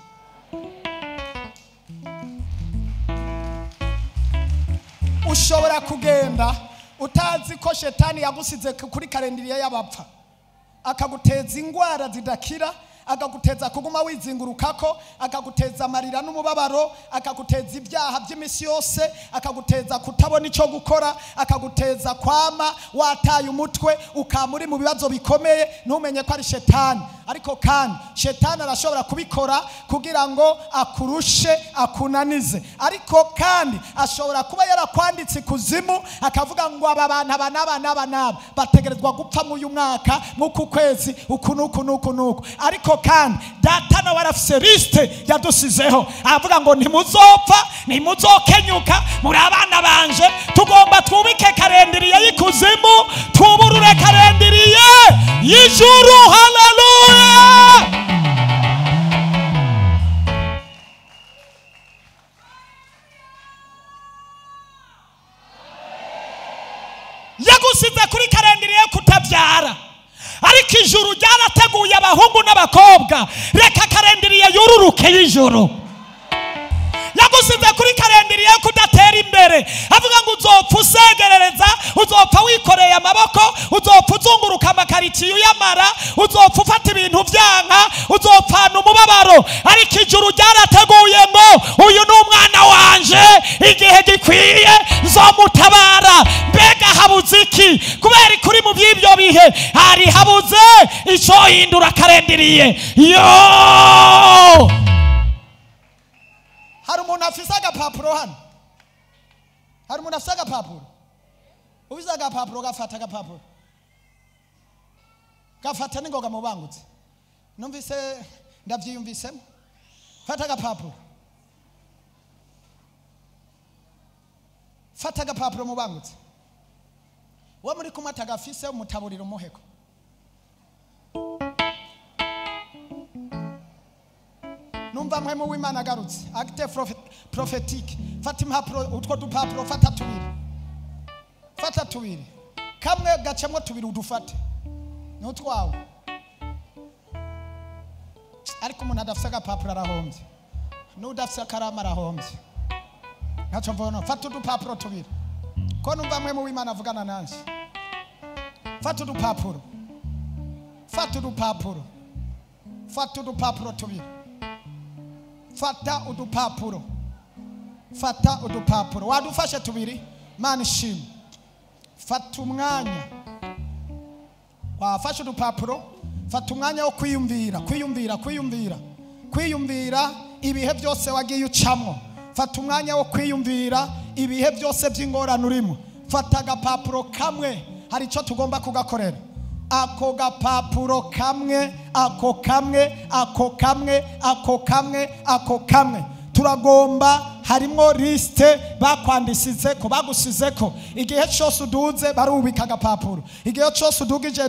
Ushobora kugenda utazi ko shetani yagusize kuri karendiriye y'abapfa, akaguteza ingwara zidakira, akaguteza kuguma wizingurukako, akaguteza amarira n'umubabaro, akaguteza ibyaha by'imisi yose, akaguteza kutabona icyo gukora, akaguteza kwama wataye umutwe, ukama uri mu bibazo bikomeye, ntumenye ko ari shetani. Ariko kandi shetani arashobora kubikora kugira ngo akurushe, akunanize. Ariko kandi ashobora kuba yarakwanditse ikuzimu, akavuga ngo aba bantu aba n'aba n'aba n'aba bategerezwa gupfa mu uyu mwaka, mw'uku kwezi, uku n'uku n'uku n'uku. Ariko kandi data nawe arafise liste yadusizeho, avuga ngo ntimuzopfa, ntimuzokenyuka, muri abana banje. Tugomba twubike karendiriye y'ikuzimu, twuburure karendiriye y'ijuru. Haleluya. Yagusize kuri karendiriye yo kutabyara, ariko ijuru ryarateguye abahungu n'abakobwa. Reka karendiriye yururuke y'ijuru. Yagusize kuri karendiriye yo kudatera imbere, avuga ngo uzopfa usegerereza, uzopfa wikoreye amaboko, uzopfa uzunguruka amakaritsiye uyamara, uzopfa ufata ibintu byanka, uzopfana umubabaro. Ariko ijuru ryarateguye ngo uyu ni umwana wanje, igihe gikwiye nzomutabara. Mbega habuze iki? Kubera kuri mu by'ibyo bihe hari habuze icyo hindura karendiriye. Yo, hari umuntu afise agapapuro hano? Hari umuntu afise agapapuro? Ufise agapapuro, gafata agapapuro, gafata n'ingoga mubangutse. Numvise ndavyiyumvisemo. Fata agapapuro, fata agapapuro mubangutse. Uwo muri kumwe atagafise umutaburira umuheko. Numva mwe mu w'Imana agarutse acte prophétique. Fata impapuro, utwo dupapuro, fata tubiri, fata tubiri, kamwe gacemwo tubiri udufate n'utwawe. Ariko umuntu adafise agapapuro arahombye, n'udafise akarama arahombye. Ntaco mvona. Fata udupapuro tubiri, ko numva mwe mu w'Imana avugana nanje. Fata udupapuro, fata udupapuro, fata udupapuro tubiri, fata udupapuro, fata udupapuro. Wadufashe tubiri, Mana ishimwe. Fata umwanya, wafashe udupapuro, fata umwanya wo kwiyumvira, kwiyumvira, kwiyumvira, kwiyumvira ibihe byose wagiye ucamwo. Fata umwanya wo kwiyumvira ibihe byose by'ingorane urimo. Fata agapapuro kamwe, hari icyo tugomba kugakorera. Ako gapapuro kamwe, ako kamwe, ako kamwe, ako kamwe, ako kamwe. Turagomba, harimo liste bakwandisize ko bagusizeko. Igihe cyose uduze barubika agapapuro, igihe cyose udugije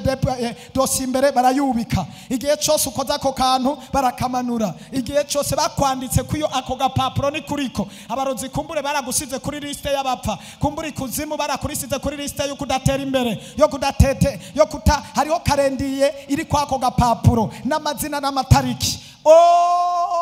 dosi imbere barayubika, igihe cyose ukoza ako kantu barakamanura, igihe cyose bakwanditse kuyo ako gapapuro ni kuriko. Abarozi kumbure baragusize kuri liste y'abapfa, kumbure ikuzimu barakurisize kuri liste yo kudatera imbere, yo kudatete, yo kuta. Hariho karendiye iri kwako gapapuro n'amazina n'amatariki. Oh,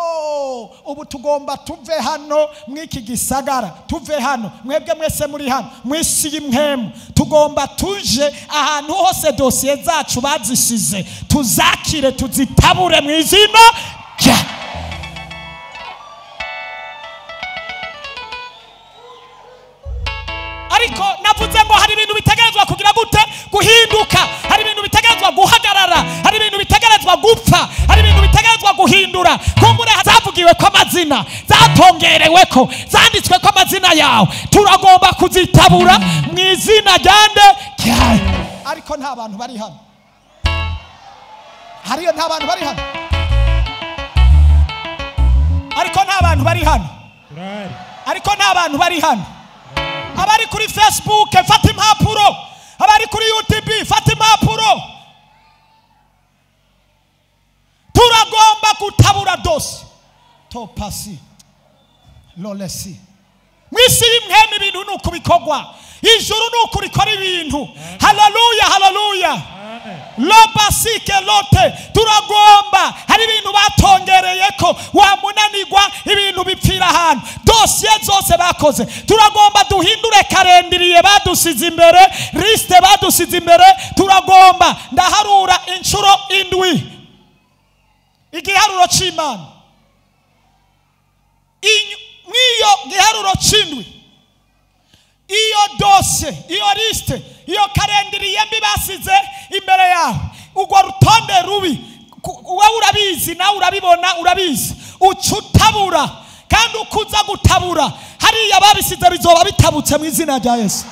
Ubu tugomba tuve hano mw'iki gisagara, tuve hano mwebwe mwese muri hano mw'isi y'imhemu, tugomba tuje ahantu hose dosiye zacu bazisize tuzakire, tuzitabure mu izina rya. Ariko navuze ngo hari ibintu bitegerezwa kugira gute? Guhinduka. Hari ibintu bitegerezwa guhagarara, hari ibintu bitegerezwa gupfa, hari ibintu bitegerezwa guhindura. Kumbure zavugiwe ko amazina, zatongerewe ko, zanditswe ko amazina yawe, turagomba kuzitabura mu izina ryande. Ariko nta bantu bari hano, hariyo nta bantu bari hano, ariko nta bantu bari hano, ariko nta bantu bari hano. Abari kuri Facebook fata impapuro, abari kuri YouTube fata impapuro. Turagomba kutabura dosi topasi lolesi. Mwisi y'imhemu ibintu nuko bikogwa, ijuru nuko rikora ibintu. Haleluya, haleluya. Lobasike lote. Turagomba, hari ibintu batongereye ko wamunanirwa, ibintu bipfira ahantu, dosiye zose bakoze. Turagomba duhindure karendiriye badusize imbere, liste badusize imbere. Turagomba, ndaharura inshuro 7 igiharuro c'Imana. Mwiyo giharuro c'indwi, iyo dosiye, iyo liste, iyo karendiriye mbi basize imbere yawe, urwo rutonde rubi, wowe urabizi, nawe urabibona, urabizi, uca utabura. Kandi ukuza gutabura hariya babisize bizoba bitabutse mu izina rya Yesu.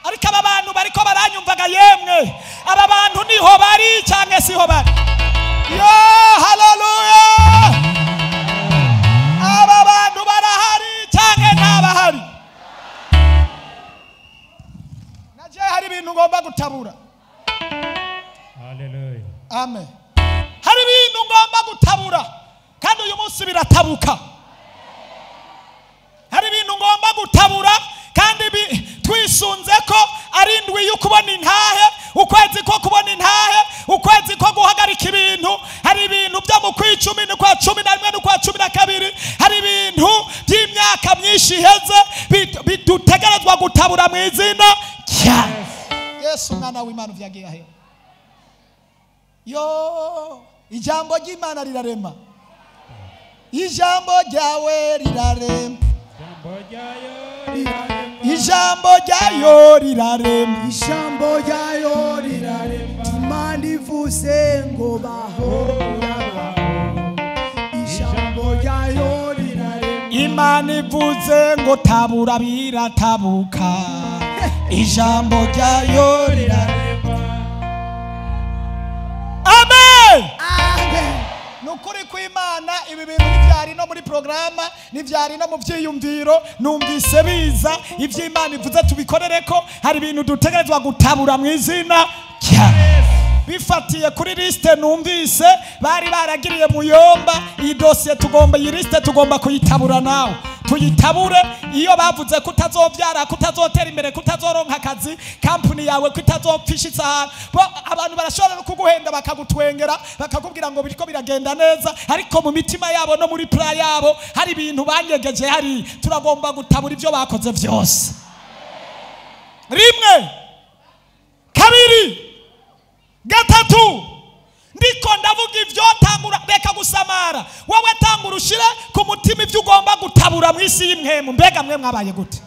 Ariko aba bantu bariko baranyumvaga, yemwe aba bantu niho bari cyangwa siho bari? Yo, haleluya. Aba bantu barahari cyangwa ntabahari? Naje hari ibintu ngomba gutabura. Haleluya, amen. Hari ibintu ngomba gutabura, kandi uyu munsi biratabuka. Hari ibintu ngomba gutabura, kandi twisunze ko ari indwi yo kubona intahe, ukwezi ko kubona intahe, ukwezi ko guhagarika ibintu. Hari ibintu byo mu kwicumi n'ukwa 11 n'ukwa 12, hari ibintu by'imyaka myinshi iheze bidutegerezwa gutabura mu izina rya Yesu mwana w'Imana. Vyagiye ahe? Yo, ijambo ry'Imana rirarema, ijambo ryawe rirarema, ijambo ryayo rirarema, ijambo ryayo rirarema. Imana ivuze ngo baho, ijambo ryayo rirarema. Imana ivuze ngo tabura biratabuka, ijambo ryayo rirarema. Amen, amen. Nukuri kw'Imana ibi bintu ntivyari no muri programa, ntivyari no mu vyiyumviro. Numvise biza ivy'Imana ivuze tubikorereko. Hari ibintu dutegerezwa gutabura mu izina rya bifatiye kuri liste numvise bari baragiriye muyomba. Iyi dosiye tugomba, iyi liste tugomba kuyitabura, nawe tuyitabure. Iyo bavuze kutazovyara, kutazotera imbere, kutazoronka akazi, kampuni yawe kutazopfisha isahani, abantu barashobora no kuguhenda bakagutwengera, bakakubwira ngo biriko biragenda neza, ariko mu mitima yabo no muri plan yabo hari ibintu banyegeje. Hari turagomba gutabura ivyo bakoze vyose. 1, 2, 3. Ndiko ndavuga ivyo tangura, reka gusamara. Wowe tangura ushire ku mutima ivyo ugomba gutabura mu isi y'imhemu. Mbega mwe mwabaye gute?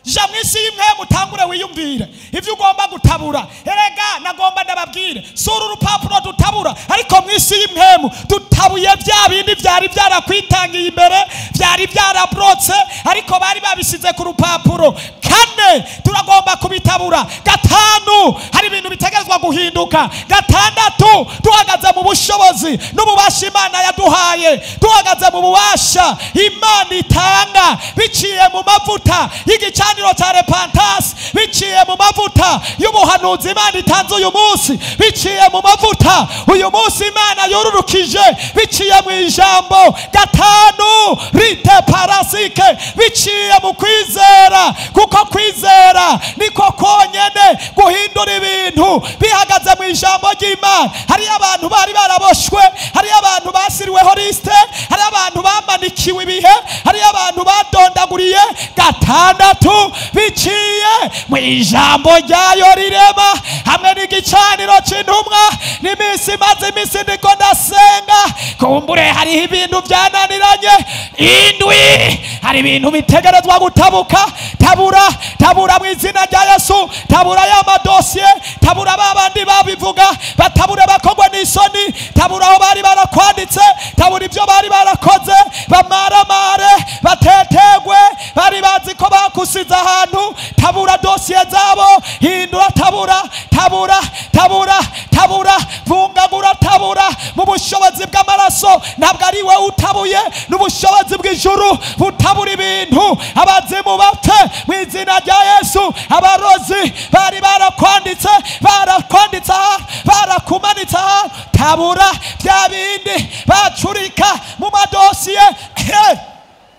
Ja mu isi y'imhemu utangure wiyumvire ivyo ugomba gutabura. Erega nagomba ndababwire, sura urupapuro dutabura, ariko mu isi y'imhemu dutabuye bya bindi byari byarakwitangiye imbere, byari byarabrotse, ariko bari babisize ku rupapuro. 4, turagomba kubitabura. 5, hari ibintu bitegerezwa guhinduka. 6, duhagaze mu bushobozi n'ububasha Imana yaduhaye, duhagaze mu bubasha Imana itanga biciye mu mavuta y'igicaniro gicaniro cya repentance, biciye mu mavuta y'ubuhanuzi Imana itanze uyu munsi, biciye mu mavuta uyu munsi Imana yorurukije, biciye mu ijambo. Gatanu, rite parasike, biciye mu kwizera, kuko kwizera niko konyene guhindura ibintu bihagaze mu ijambo ry'Imana. Hari abantu bari baraboshwe, hari abantu basiriweho liste, hari abantu bamanikiwe ibihe, hari abantu badondaguriye. Gatandatu, biciye mu ijambo ryayo rirema hamwe n'igicaniro c'intumwa. N'iminsi imaze iminsi ndiko ndasenga, kumbure hariho ibintu byananiranye. Indwi, hari ibintu bitegerezwa gutabuka. Tabura, tabura mu izina rya Yesu. Tabura ya madosiye, tabura babandi babivuga, batabure bakogwa n'isoni, tabura aho bari barakwanditse, tabura ibyo bari barakoze, bamaramare, batetegwe, bari bazi ko bakusize ahantu. Tabura dosiye zabo, hindura, tabura, tabura, tabura, tabura, vungagura, tabura mu bushobozi bw'amaraso. Ntabwo ari we utabuye, n'ubushobozi bw'ijuru butabura ibintu. Abazimu bapfe mu izina rya Yesu. Abarozi bari barakwanditse, barakwanditse aha, barakumanitse aha, tabura bya bindi bacurika mu madosiye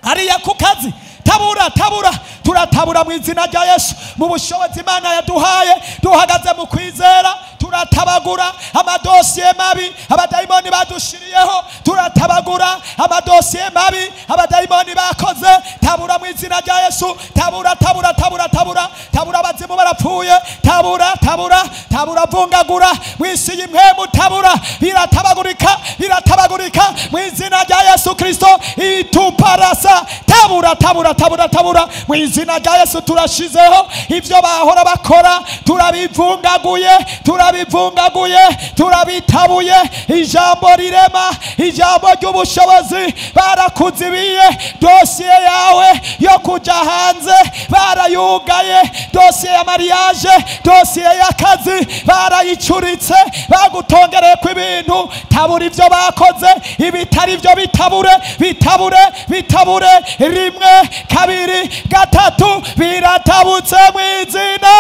hariya ku kazi. Tabura, tabura, turatabura mu izina rya Yesu. Mu bushobozi Imana yaduhaye, duhagaze mu kwizera, turatabagura amadosiye mabi abadayimoni badushiriyeho, turatabagura amadosiye mabi abadayimoni bakoze. Tabura mu izina rya Yesu. Tabura, tabura, tabura, tabura, tabura, abazimu barapfuye. Tabura, tabura, tabura, vungagura mu isi y'impwemu. Tabura, biratabagurika, biratabagurika mu izina rya Yesu Kristo. Ituparasa, tabura, tabura, tabura, tabura mu izina rya Yesu. Turashizeho ibyo bahora bakora, turabivungaguye, turabivungaguye, turabitabuye. Ijambo rirema, ijambo ry'ubushobozi. Barakuzibiye dosiye yawe yo kuja hanze, barayugaye. Dosiye ya mariage, dosiye y'akazi barayicuritse, bagutongereye ku ibintu. Tabura ibyo bakoze, ibitari byo bitabure, bitabure, bitabure. Rimwe, kabiri, gatatu, biratabutse mu izina.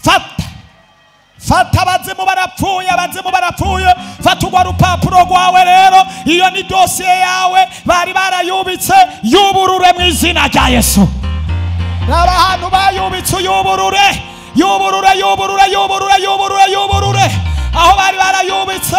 Fata, fata, abazimu barapfuye, abazimu barapfuye. Fata urwo rupapuro rwawe rero, iyo ni dosiye yawe bari barayubitse, yuburure mu izina rya Yesu. Raba ahantu bayubitse, uyuburure, yuburure, yuburure, yuburure, yuburure, yuburure aho bari barayubitse,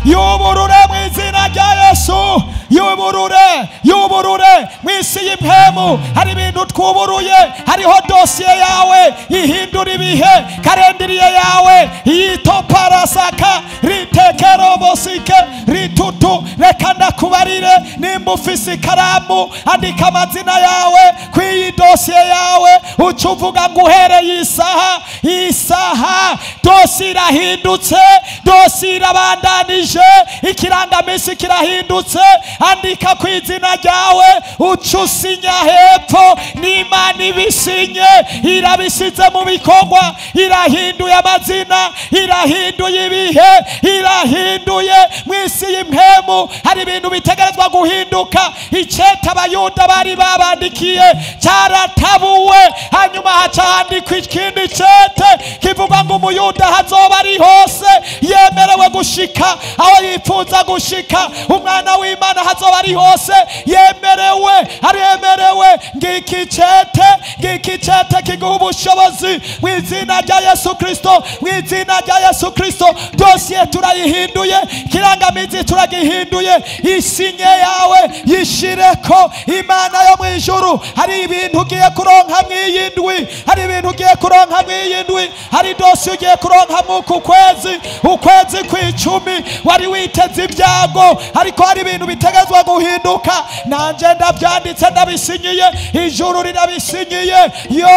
yuburure mu izina rya Yesu. Yuburure, yuburure mu isi y'impemu. Hari ibintu twuburuye, hariho dosiye yawe ihindura ibihe, karendiriye yawe yitoparasaka ritekerobosike ritutu. Reka ndakubarire, nimba ufise ikaramu andika amazina yawe kw'iyi dosiye yawe, uca uvuga ngo uhereye isaha, isaha dosiye irahindutse, dosiye irabandanije, ikirangamisi kirahindutse. Andika ku izina ryawe, uca usinya hepfo. N'Imana ibisinye, irabisize mu bikorwa, irahinduye amazina, irahinduye ibihe, irahinduye mu isi y'impemu. Hari ibintu bitegerezwa guhinduka. Iceta abayuda bari babandikiye cyaratabuwe, hanyuma haca handikwa ikindi cete kivuga ngo umuyuda hazoba ari hose yemerewe gushika aho yifuza gushika, umwana w'Imana hazoba ari hose yemerewe, aremerewe. Ngiki cete, ngiki cete kiguha ubushobozi mu izina rya Yesu Kristo, mu izina rya Yesu Kristo. Dosiye turayihinduye, kirangamizi turagihinduye, isinye yawe yishireko Imana yo mu ijuru. Hari ibintu ugiye kuronka mw'iyi ndwi, hari ibintu ugiye kuronka mw'iyi ndwi, hari dosiye ugiye kuronka mw'uku kwezi, ukwezi kw'icumi. Wari witeze ibyago, ariko hari ibintu bitegezwa guhinduka. Nanje ndabyanditse, ndabisinyiye, ijuru rirabisinyiye. Yo,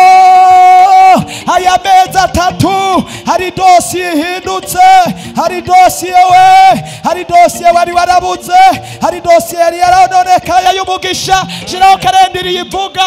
aya mezi atatu hari Hari dosiye ihindutse, hari dosiye we, hari dosiye wari warabuze, hari dosiye yari yarononekaye y'umugisha. Shiraho karendiri ivuga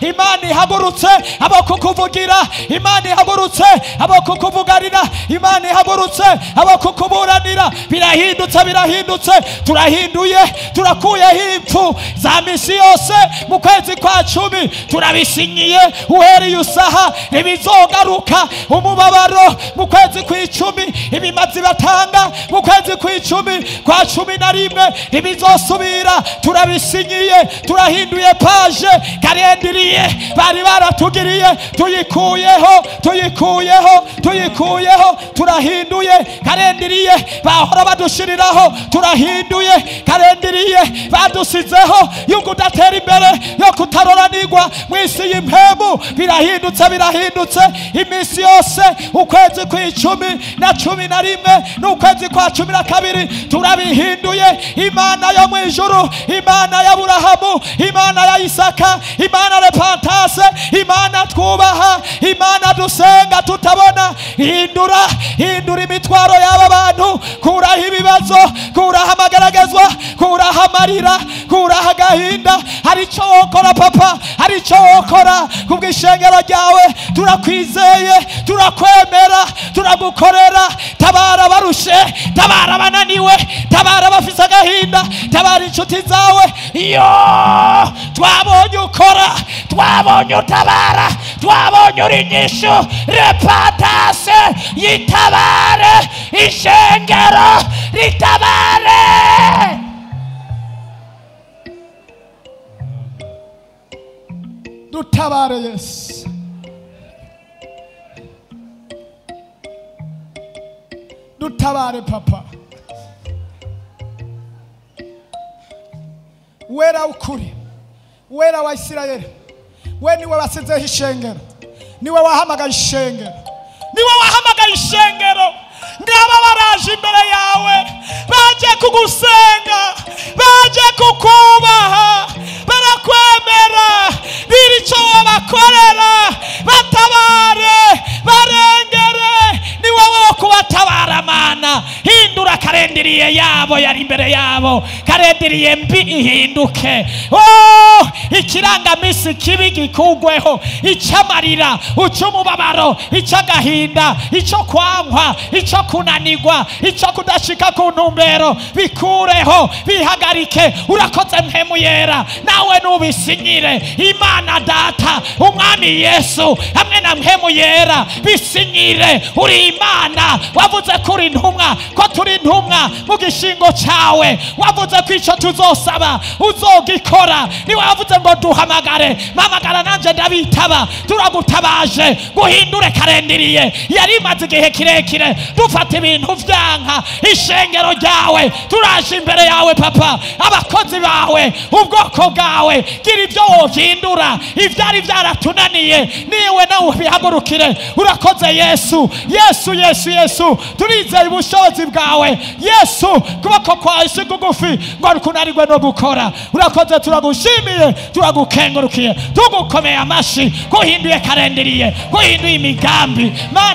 Imana ihagurutse abo kukuvugira, Imana ihagurutse abo kukuvuganira, Imana ihagurutse abo kukuburanira. Birahindutse, birahindutse, turahinduye, turakuyeho impfu za misi yose mu kwezi kwa 10, turabisinyiye uhereye usaha ntibizogaruka. Umubabaro mu kwezi kw'icumi, ibimazi batanga mu kwezi kw'icumi kwa 11 ntibizosubira, turabisinyiye, turahinduye paje. Karendiriye bari baratugiriye tuyikuyeho, tuyikuyeho, tuyikuyeho, turahinduye. Karendiriye bahora badushiriraho, turahinduye. Karendiriye badusizeho yuko udatera imbere, yo kutaroranirwa mu isi y'impemu. Birahindutse, birahindutse iminsi yose. Ukwezi kw'icumi na 11 n'ukwezi kwa 12 turabihinduye. Imana yo mu ijuru, Imana ya Aburahamu, Imana ya Isaka, Imana repentance, Imana twubaha, Imana dusenga tutabona, hindura, hindura imitwaro y'aba bantu. Kuraho ibibazo, kuraho amagaragazwa, kuraho amarira, kuraho agahinda. Hari icyo wokora papa, hari icyo wokora kubw'ishengero ryawe. Turakwizeye, turakwemera, turagukorera. Tabara abarushe, tabara abananiwe, tabara abafise agahinda, tabara inshuti zawe. Iyo twabonye ukora, twabonye utabara, twabonye uri inyishu. Repentance yitabare, ishengero ritabare. Dutabare Yesu, dutabare papa. Wera ukuri, wera wa Isirayeli, we niwe wasizeho ishengero, niwe wahamagaye ishengero, niwe wahamagaye ishengero. Ngaba baraje imbere yawe, baje kugusenga, baje kukubaha, barakwemera, birico wabakorera. Batabare, barengere, ni wowe wo kubatabara Mana. Hindura karendiriye yabo yari imbere yabo, karendiriye mbi ihinduke. Oh, ikirangamisi kibi gikugweho, icamarira, ucumubabaro, icagahinda, ico kwankwa, ico kunanirwa, ico kudashika ku ntumbero, bikureho, bihagarike. Urakoze mpemu yera, nawe nubisinyire. Imana data, umwami Yesu hamwe na mpemu yera bisinyire. Uri Imana, wavuze ko uri intumwa, ko turi intumwa mu gishingo cyawe. Wavuze ko ico tuzosaba uzogikora. Niwe wavuze ngo duhamagare, mpamagara nanje ndabitaba. Turagutabaje guhindure karendiriye yari imaze igihe kirekire dufata ibintu vyanka. Ishengero ryawe turaje imbere yawe papa, abakozi bawe, ubwoko bwawe, gira ibyo wohindura ivyari byaratunaniye, niwe nawe ubihagurukire. Urakoze Yesu, Yesu, Yesu, Yesu. Turizeye ubushobozi bwawe Yesu, kuboko kwawe si kugufi ngo kunanirwe no gukora. Urakoze, turagushimiye, turagukengurukiye, tugukomeye amashi, guhinduye karendiriye, guhinduye imigambi. Mana.